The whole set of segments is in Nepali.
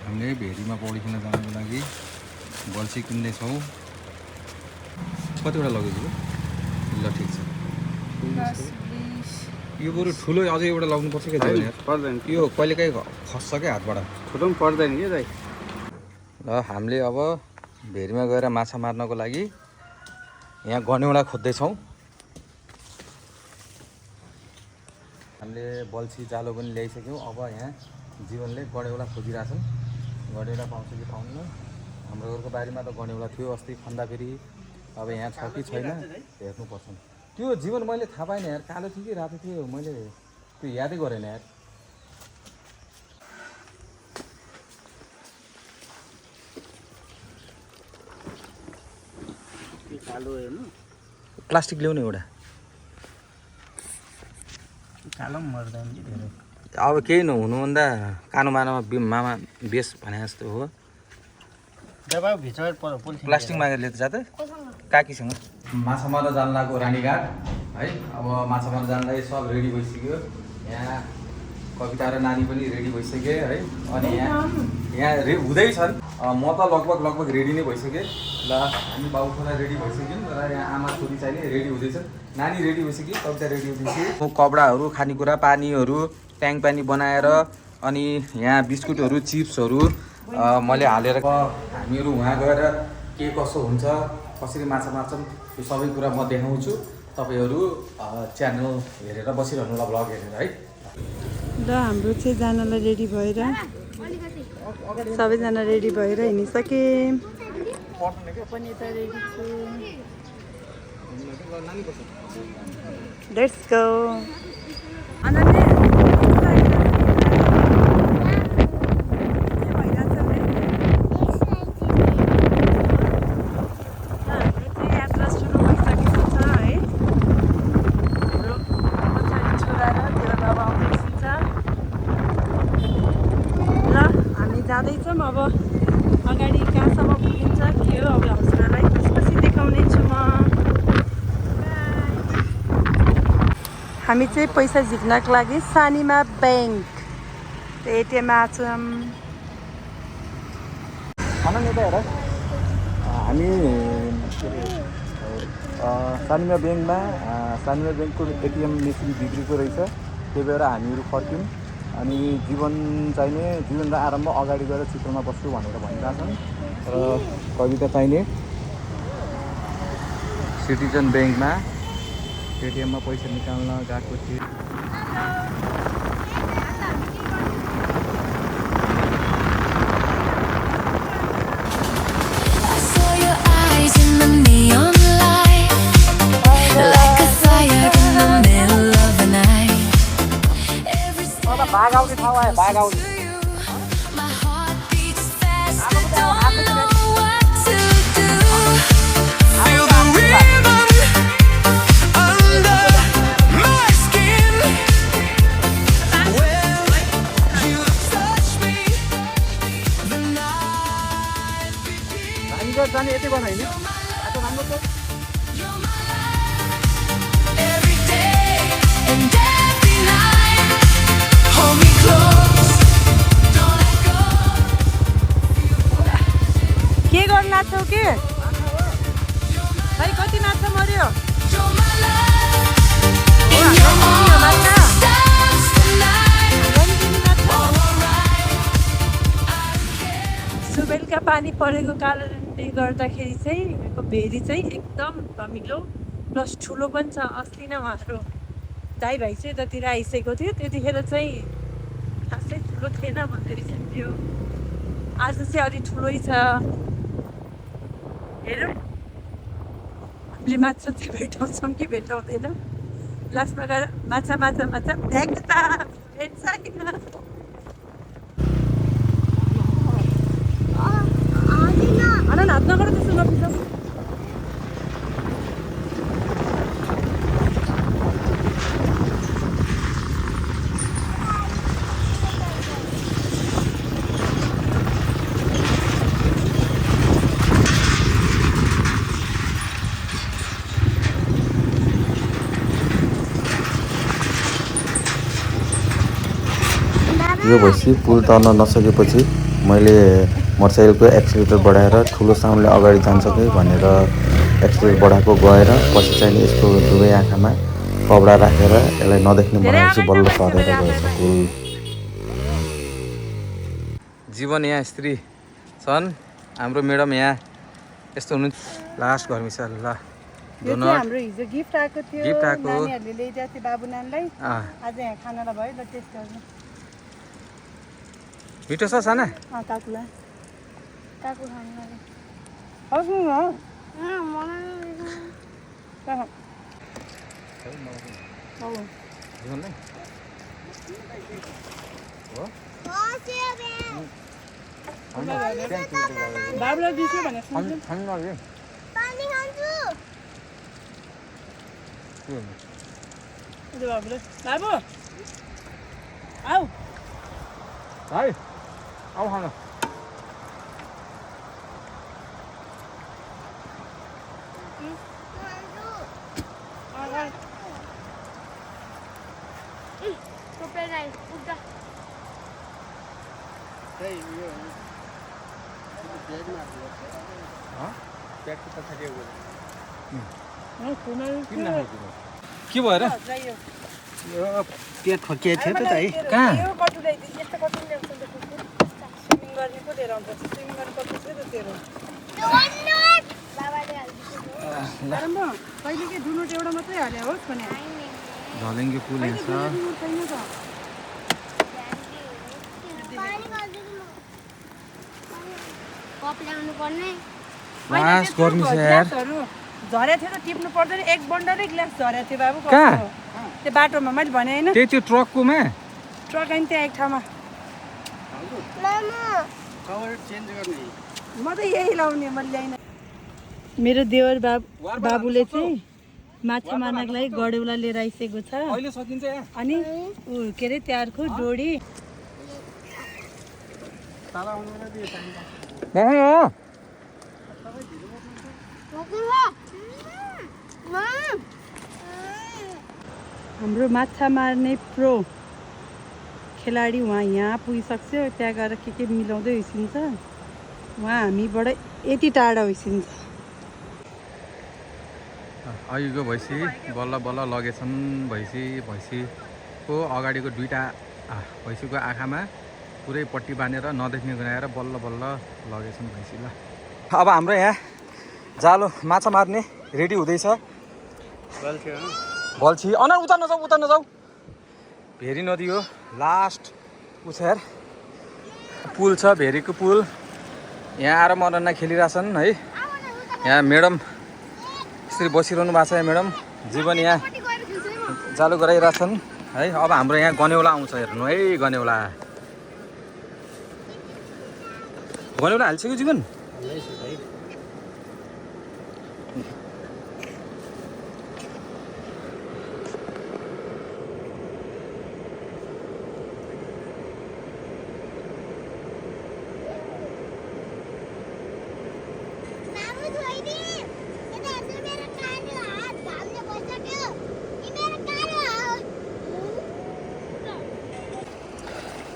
हामीले भेरीमा पौडी खेल्न जानको लागि बल्छी किन्दैछौँ। कतिवटा लगेको ल ठिक छ। यो बरु ठुलो अझै एउटा लाउनुपर्छ क्या पर्दैन यो कहिलेकाहीँ खस्छ क्या हातबाट। ठुलो पनि पर्दैन कि दाइ। ल हामीले अब भेरीमा गएर माछा मार्नको लागि यहाँ गनेउडा खोज्दैछौँ। हामीले बल्छी जालो पनि ल्याइसक्यौँ। अब यहाँ जीवनले गनेउडा खोजिरहेछन्। गनेउडा पाउँछ कि पाउन्न। हाम्रो घरको बारीमा त गनेउडा थियो अस्ति खन्दा फेरि। अब यहाँ छ कि छैन हेर्नुपर्छ। त्यो जीवन मैले थाहा पाइनँ यार, कालो थियो कि रातो थियो मैले त्यो यादै गरेन यार। कालो हेर्नु प्लास्टिक ल्याउने एउटा कालो पनि मर्दैन कि धेरै। अब केही नहुनुभन्दा कानो मानोमा मामा बेस भने जस्तो हो। प्लास्टिक मागेर लिएर जा त काकीसँग। माछा मार्न जान लागेको रानीघाट है। अब माछा मार्न जानलाई सब रेडी भइसक्यो। यहाँ कविता र नानी पनि रेडी भइसके है। अनि यहाँ हुँदैछन्। म त लगभग रेडी नै भइसकेँ। ल हामी बाउ छोरा रेडी भइसक्यौँ र यहाँ आमा छोरी चाहिँ रेडी हुँदैछन्। नानी रेडी भइसक्यो, कविता रेडी हुँदैछ। कपडाहरू, खानेकुरा, पानीहरू, ट्याङ पानी बनाएर अनि यहाँ बिस्कुटहरू, चिप्सहरू मैले हालेर हामीहरू वहाँ गएर के कसो हुन्छ, कसरी माछा मार्छन् यो सबै कुरा म देखाउँछु। तपाईँहरू च्यानल हेरेर बसिरहनु होला, भ्लग हेरेर है। ल हाम्रो चाहिँ जानलाई रेडी भएर सबैजना रेडी भएर हिँडिसके। पनि त रेडी छु। Let's go. जाँदैछौँ अब अगाडि कहाँसम्म पुगिन्छ के हो अब हजुरहरूलाई त्यसपछि देखाउने छु म। हामी चाहिँ पैसा झिक्नको लागि सानीमा ब्याङ्क एटिएममा छौँ। हामी सानीमा ब्याङ्कको एटिएम मेसिन बिग्रेको रहेछ। त्यही भएर हामीहरू फर्क्यौँ। अनि जीवन र आरम्भ अगाडि गएर चित्रमा बस्छु भनेर भनिरहेछन्। र कविता चाहिने सिटिजन ब्याङ्कमा एटिएममा पैसा निकाल्न गएको थियो। भाग आउने ठाउँ आयो, भाग आउने। जाने यति बना होइन बाटो राम्रो छ। के गर्नु लाग्छौ के भाइ? कति माछा मर्यो? सुबेलका पानी परेको कारणले गर्दाखेरि चाहिँ भेरी चाहिँ एकदम धमिलो प्लस ठुलो पनि छ। अस्ति नै उहाँहरू दाइ भाइ चाहिँ यतातिर आइसकेको थियो, त्यतिखेर चाहिँ खासै ठुलो थिएन भन्दै थियो। आज चाहिँ अलि ठुलै छ। हेरौँ हामीले माछा चाहिँ भेटाउँछौँ कि भेटाउँदैन। लास्टमा गएर माछा माछा माछा फ्याँक्दा भेट्छ किन हात नगर त्यसो नपिन्छ यो भएपछि पुल तर्न नसकेपछि मैले मोटरसाइकलको एक्सिलेटर बढाएर ठुलो साउन्डले अगाडि जान्छ कि भनेर एक्सिलेटर बढाएको गएर पछि चाहिँ यस्तो दुवै आँखामा कपडा राखेर यसलाई नदेख्ने बनाएपछि बल्ल तरेर गएछ पुल। जीवन यहाँ स्त्री छन् हाम्रो म्याडम यहाँ यस्तो हुनु लास्ट गर्मी छ ल यो चाहिँ हाम्रो हिजो गिफ्ट आएको थियो गिफ्ट आएको नानीहरूले ल्याइदिएको थियो बाबु नानीलाई आज यहाँ खानालाई भयो ल टेस्ट गर्नु मिठो छ साना काकुलाई काकु खानु बाबुलाई दिन्छु भनेको बाबुले बाबु आऊ भाइ आऊ खान के भएर पेट खोकिएको थियो त है कहाँ कहिले के दुनोट एउटा मात्रै हाले होस् भने झलेङ्गे पुल यहाँ छ लास्ट गर्मी छ यार झरेको थियो त टिप्नु पर्दैन एक बन्डलै ग्लास झरेको थियो बाबु कहाँ त्यो बाटोमा मैले भने होइन त्यही त्यो ट्रककोमा ट्रक आइन त्यहाँ एक ठाउँमा कभर चेन्ज गर्ने म त यही लाउने मैले ल्याइन मेरो देवर बाबुले चाहिँ माछा मार्नको लागि गडेउला लिएर आइसकेको छ अहिले सकिन्छ यहाँ अनि के अरे तिहारको डोरी हाम्रो माछा मार्ने प्रो खेलाडी उहाँ यहाँ पुगिसक्छ त्यहाँ गएर के मिलाउँदै होइसिन्छ उहाँ हामीबाट यति टाढा होइसिन्छ अघिको भैँसी बल्ल बल्ल लगेछन् भैँसीको अगाडिको दुईवटा भैँसीको आँखामा पुरै पट्टी बाँधेर नदेख्ने गराएर बल्ल बल्ल लगेछन् भैँसी ल अब हाम्रो यहाँ जालो माछा मार्ने रेडी हुँदैछ बल्छी अन उता नजाऊ भेरी नदी हो लास्ट उछेर पुल छ भेरीको पुल यहाँ आएर मरन्ना खेलिरहेछन् है यहाँ म्याडम यसरी बसिरहनु भएको छ यहाँ म्याडम जीवन यहाँ जालो गराइरहेछन् है अब हाम्रो यहाँ गनेउला आउँछ हेर्नु है गनेउला हालिसक्यो जीवन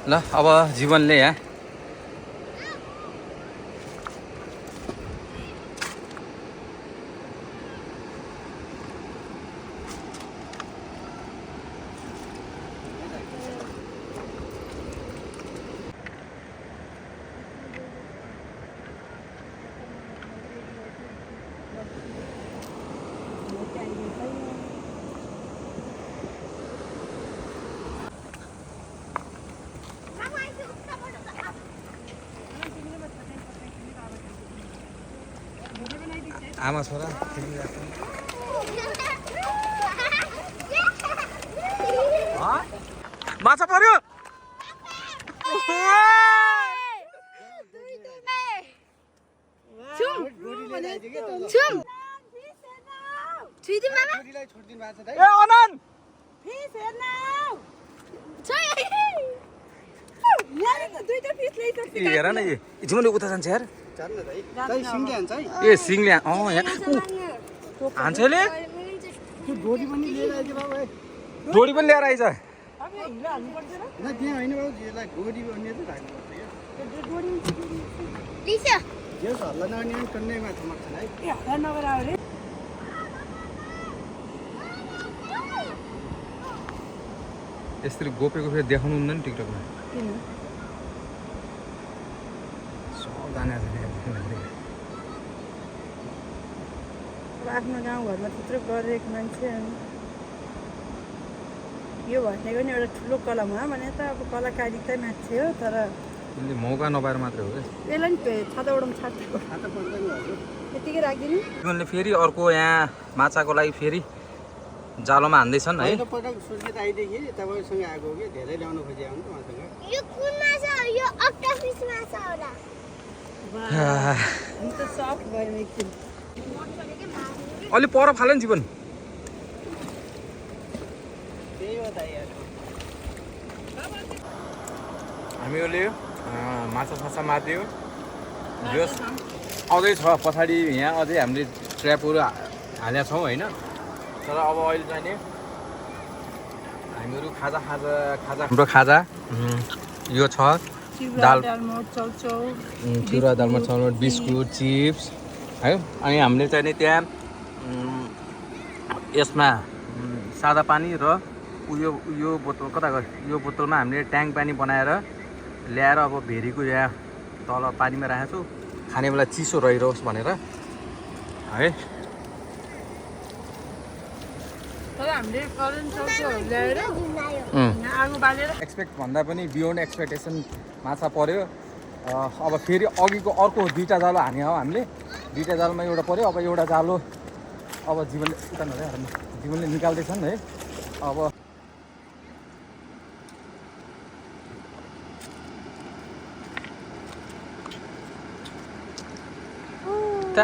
ल अब जीवनले यहाँ आमा छोरा खेलिरहेछन् माछा पर्यो ए अनन हेर न जिमले उता जान्छ यार ए सिङले यहाँ हान्छेले डोरी पनि लिएर आइज यसरी गोपेको फेरि देखाउनु हुन्न नि टिकटकमा आफ्नो गाउँघरमा त्यत्रो गरेको मान्छे यो भनेको नि एउटा ठुलो कला हो भने त अब कलाकारिता मान्छे हो तर मौका नपाएर मात्रै हो यसलाई नि छाता उडाउनु छाता यतिकै राखिदिनु उनीहरूले फेरि अर्को यहाँ माछाको लागि फेरि जालोमा हान्दैछन् है अलि पर फाल्यो नि जीवन हामीहरूले माछा साछा मारिदियो जो अझै छ पछाडि यहाँ अझै हामीले ट्र्यापहरू हालेका छौँ होइन तर अब अहिले चाहिँ नि हामीहरू खाजा हाम्रो खाजा यो छ दाल चिउरा दालमा चौचौ बिस्कुट चिप्स है अनि हामीले चाहिँ नि त्यहाँ यसमा सादा पानी र यो बोतल कता गयो यो बोतलमा हामीले ट्याङ्क पानी बनाएर ल्याएर अब भेरीको यहाँ तल पानीमा राखेको छु खाने बेला चिसो रहिरहोस् भनेर है एक्सपेक्ट भन्दा पनि बियोन्ड एक्सपेक्टेसन माछा पर्यो अब फेरि अघिको अर्को दुईवटा जालो हाने हो हामीले दुईवटा जालोमा एउटा पर्यो अब एउटा जालो अब जीवनले निकाल्दैछन् है अब अब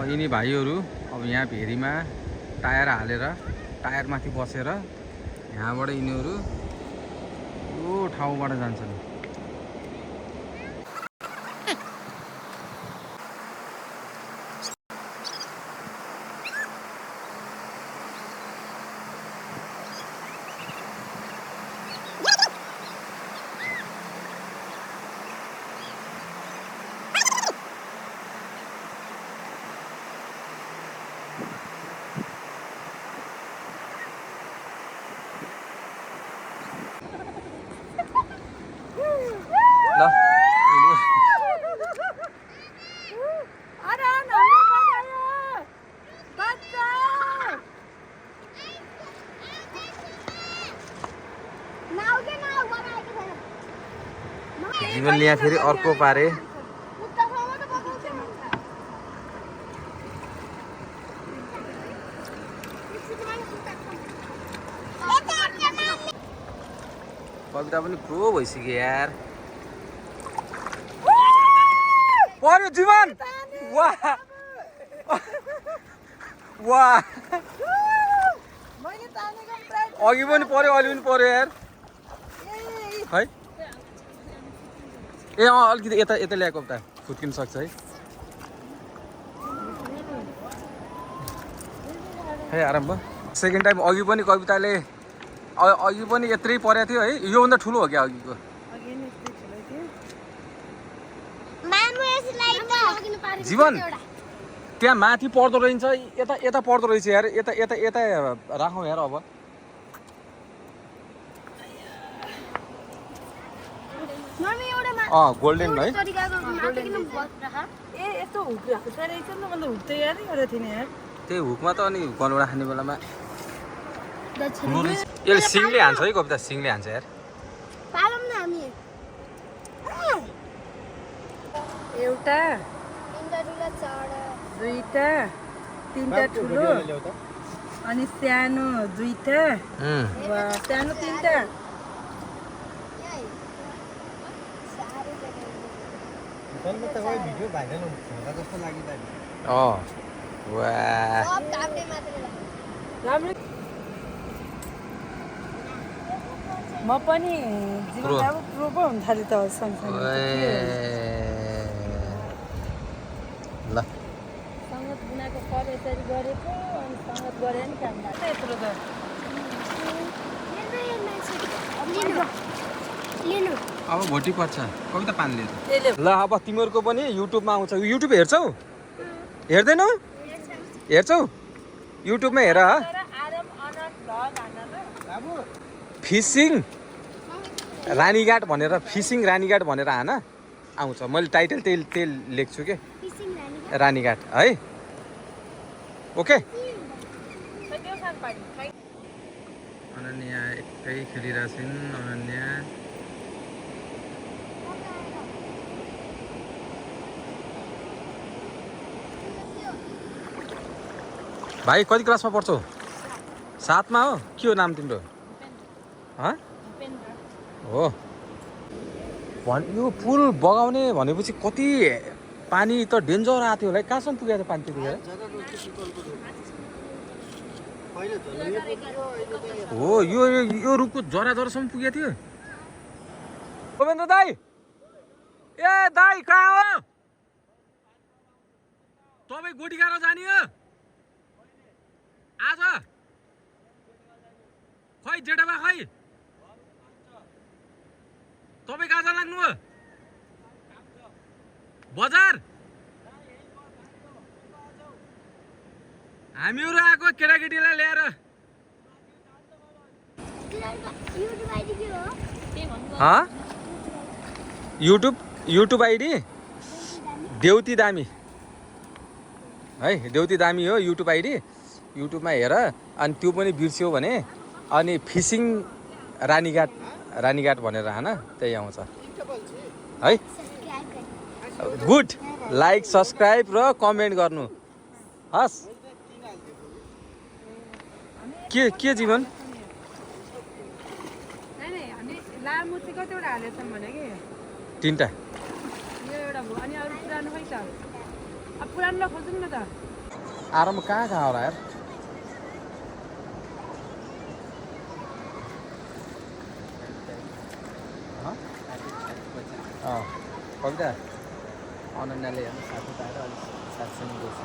यिनी भाइहरू अब यहाँ भेरीमा टायर हालेर टायरमाथि बसेर यहाँबाट यिनीहरू यो ठाउँबाट जान्छन् ल जीवनले यहाँ फेरि अर्को पारे कविता पनि प्रो भइसक्यो यार पर्यो जीवन वाह वाह अघि पनि पर्यो अलि पनि पर्यो यार है ए अलिकति यता यता ल्याएको त फुत्किन सक्छ है आराम भयो सेकेन्ड टाइम अघि पनि कविताले अघि पनि यत्रै परेको थियो है योभन्दा ठुलो हो क्या अघिको जीवन त्यहाँ माथि पर्दो रहेछ यता यता पर्दो रहेछ यार यता यता यता राखौँ यार अब गोल्डन है त्यही हुकमा त अनि गलौडा खाने बेलामा यसले सिङले हान्छ है कविता सिङले हान्छ यार एउटा दुईटा तिनटा ठुलो अनि सानो दुईटा सानो तिनटा भिडियो भाइरल होला जस्तो लागिरहेको राम्रो म पनि जीवन अब प्रो पो हुन थालेँ त सँगसँगै ल सङ्गत बुनाएको कर यसरी गरेको अनि सङ्गत गरे नि काम लाग्छ यत्रो त अब भोटी पर्छ कविता पानले ल अब तिमीहरूको पनि युट्युबमा आउँछ युट्युब हेर्छौ हेर्दैनौ हेर्छौ युट्युबमा हेर फिसिङ रानीघाट भनेर फिसिङ रानीघाट भनेर हान आउँछ मैले टाइटल त्यही लेख्छु के रानीघाट है ओके अनन्या एकै खेलिरहेछन् अनन्या भाइ कति क्लासमा पढ्छौ 7 मा हो के हो नाम तिम्रो हो यो पुल बगाउने भनेपछि कति पानी त डेन्जर आएको थियो होला कहाँसम्म पुगेको थियो पानी त्यतिखेर हो यो रुखको जरा जरासम्म पुगेको थियो गोविन्द दाई ए दाई कहाँ हो तपाईँ गोटीगाडा जाने हो आज खै जेठाबा खै तपाईँ कहाँ जान लाग्नु हो बजार हामीहरू आएको केटाकेटीलाई ल्याएर युट्युब आइडी देउती दामी है देउती दामी हो युट्युब आइडी युट्युबमा हेर अनि त्यो पनि बिर्स्यौ भने अनि फिसिङ रानीघाट भनेर हान त्यही आउँछ है गुड लाइक सब्सक्राइब र कमेन्ट गर्नु हस् के जीवन तीनटा आराम कहाँ होला यार कविता अनन्याले साथी पाएर अलिक साथीसँग बस्छ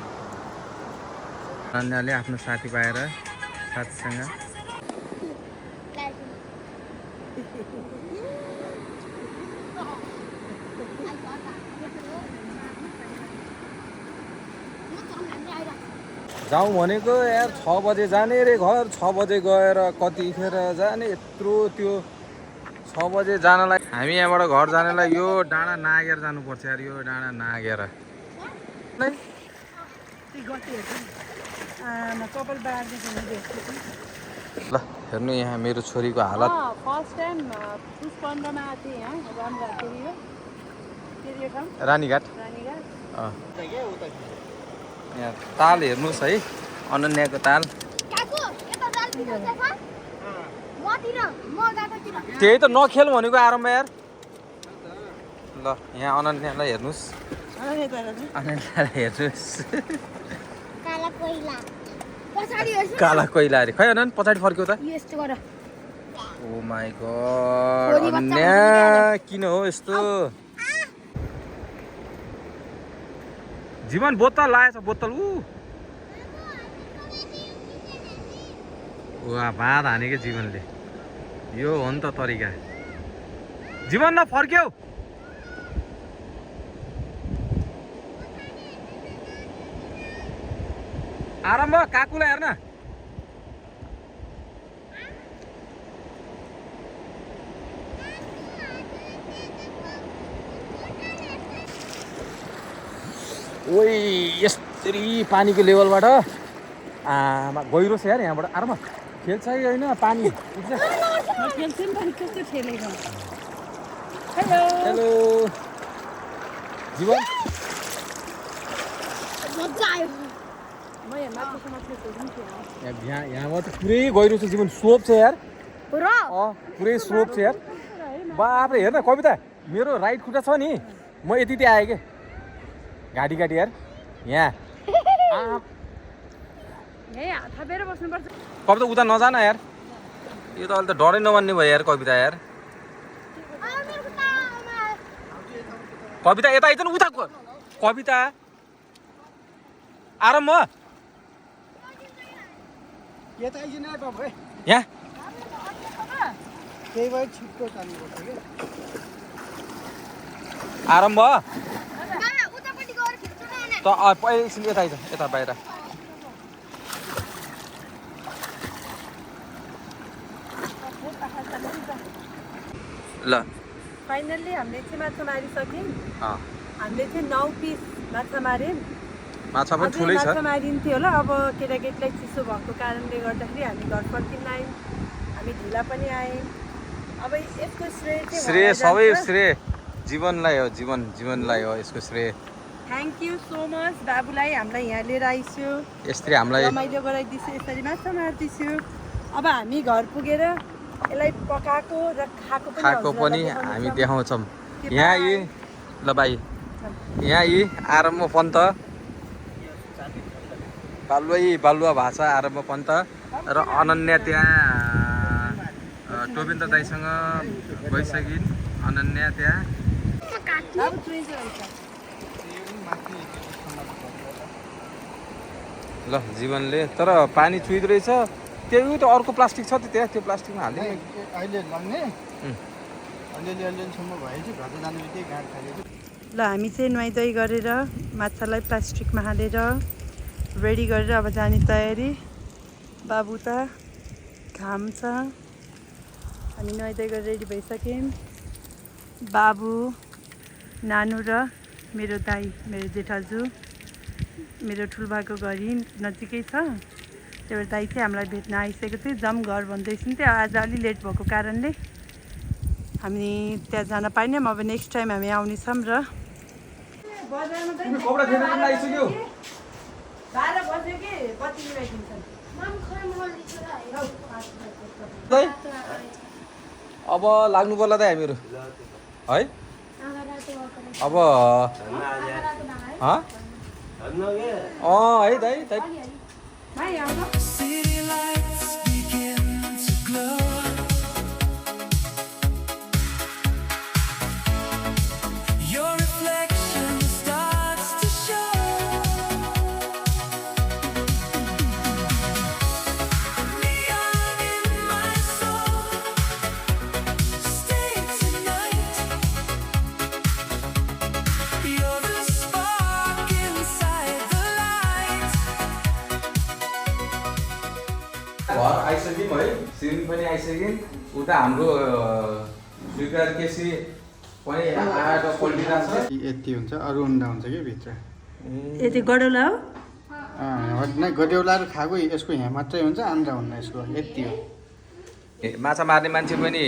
अनन्याले आफ्नो साथी पाएर साथीसँग जाउँ भनेको यार 6 बजे जाने रे घर 6 बजे गएर कतिखेर जाने यत्रो त्यो 6 बजे जानलाई हामी यहाँबाट घर जानलाई यो डाँडा नागेर जानुपर्छ यार यो डाँडा नागेर ल हेर्नु यहाँ मेरो छोरीको हालत फर्स्ट टाइम रानीघाट यहाँ ताल हेर्नुहोस् है अनन्याको ताल त्यही त नखेल भनेको आरम्भ यार ल यहाँ अनन्यालाई हेर्नुहोस् अनन्यालाई हेर्नुहोस् काला कोइला अरे खै अनन्या पछाडि फर्क्यौ त ओ माई गॉड अनन्या किन हो यस्तो जीवन बोतल लाएछ बोतल भात हानेको जीवनले यो हो नि त तरिका जीवन न फर्क्यौ आरम्भ काकुलाई हेर्न ओइ यसरी पानीको लेभलबाट गहिरो छ यार यहाँबाट आरमा खेल्छ है होइन पानी हेलो जीवन यहाँबाट पुरै गहिरो छ जीवन स्लोप छ यार पुरै स्लोप छ यार बापरे हेर न कविता मेरो राइट खुट्टा छ नि म यति आएँ के घाँटी यार यहाँ कविता उता नजान यार यो त अहिले त डरै नमान्ने भयो यार कविता यार कविता यता आइज न उता कविता आराम म यहाँ आराम भयो त एकछिन यता आइज यता बाहिर ल फाइनल्ली हामीले चाहिँ माछा मारिसक्यौँ हामीले चाहिँ 9 पिस माछा मार्यौँ माछा पनि ठुलै छ माछा मारिन्थ्यो होला अब केटाकेटीलाई चिसो भएको कारणले गर्दाखेरि हामी घर फर्किन आयौँ हामी ढिला पनि आयौँ अब यसको श्रेय सबै श्रेय जीवनलाई हो जीवनलाई हो यसको श्रेय थ्याङ्क यू सो मच बाबुलाई हामीलाई यहाँ लिएर आइस्यो यसरी हामीलाई रमाइलो गराइदिन्छु यसरी माछा मार्दैछु अब हामी घर पुगेर यसलाई पकाएको र खाएको पनि हामी देखाउँछौँ यहाँ यी ल भाइ यहाँ यी आरम्भ पन्त बालुवा भाषा आरम्भ पन्त र अनन्या त्यहाँ टोबिन्द दाइसँग गइसकिन् अनन्या त्यहाँ ल जीवनले तर पानी चुहिँदो रहेछ त्यो त अर्को प्लास्टिक छ त्यहाँ त्यो प्लास्टिकमा हाल्दिनु अहिले लग्ने अलिअलिसम्म भएछ घर जानु बित्तिकै गाँठ खालेको ल हामी चाहिँ नुहाइधुवाइ गरेर माछालाई प्लास्टिकमा हालेर रेडी गरेर अब जाने तयारी बाबु त घाम छ हामी नुहाइधुवाइ गरेर रेडी भइसक्यौँ बाबु नानु र मेरो दाइ मेरो जेठाजु मेरो ठुल्बाको घरि नजिकै छ त्यही भएर दाइ चाहिँ हामीलाई भेट्न आइसकेको थियो जाऊँ घर भन्दैछौँ त्यो आज अलि लेट भएको कारणले हामी त्यहाँ जान पाइनौँ अब नेक्स्ट टाइम हामी आउनेछौँ र 12 बज्यो कि कति मिलाइदिन्छन् अब लाग्नु पर्ला त हामीहरू है अब है दाइ घर आइसक्यौँ है सिरिन पनि आइसक्यौँ उता हाम्रो स्वीकार केसी पनि आएर पल्टिरहेको छ यति हुन्छ अरू अन्डा हुन्छ कि भित्र यति गडौला हो गड्यौलाहरू खाएको यसको यहाँ मात्रै हुन्छ आन्द्रा हुन्न यसको यति हो माछा मार्ने मान्छे पनि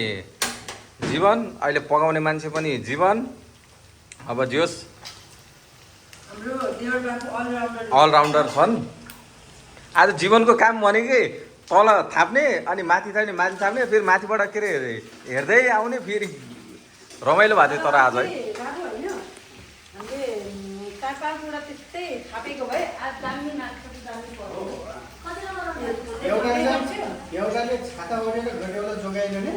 जीवन अहिले पकाउने मान्छे पनि जीवन अब जोस् अलराउन्डर छन् आज जीवनको काम भनेकै तल थाप्ने अनि माथि थाप्ने फेरि माथिबाट के अरे हेर्दै आउने फेरि रमाइलो भएको थियो तर आज है एउटाले छाता ओढेर गड्यौला जोगाइदियो नि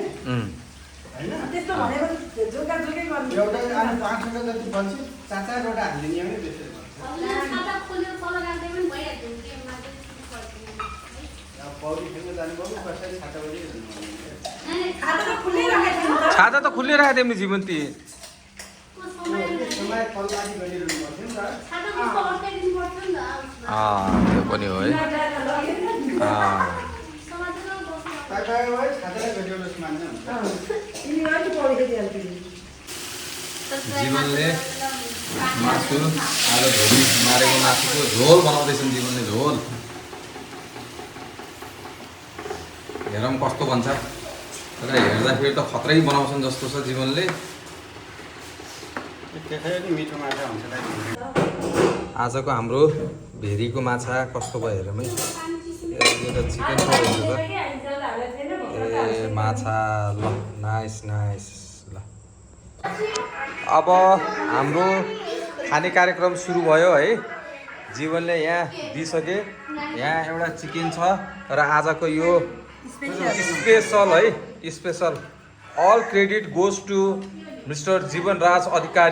एउटा 500 जति बन्छ 4-4वटा हालिदिने हो नि त्यसरी पौडी खेल्न जानुभयो कसरी छाता ओढेर छाता त खुलिरहेको थियो नि जीवन ती त्यो पनि हो है जीवनले मासु आलु धोरी मारेको मासुको झोल बनाउँदैछन् जीवनले झोल हेरौँ कस्तो भन्छ तर हेर्दाखेरि त खतरै बनाउँछन् जस्तो छ जीवनले त्यसै पनि मिठो माछा हुन्छ दाजु। आजको हाम्रो भेरीको माछा कस्तो भयो हेरौँ है। यो त चिकन पो रहेछ त। ए माछा ल नाइस नाइस ल। अब हाम्रो खाने कार्यक्रम सुरु भयो है। जीवनले यहाँ दिइसके। यहाँ एउटा चिकन छ र आजको यो स्पेसल है, special. All credit goes to mister Jiwan Raj Adhikari.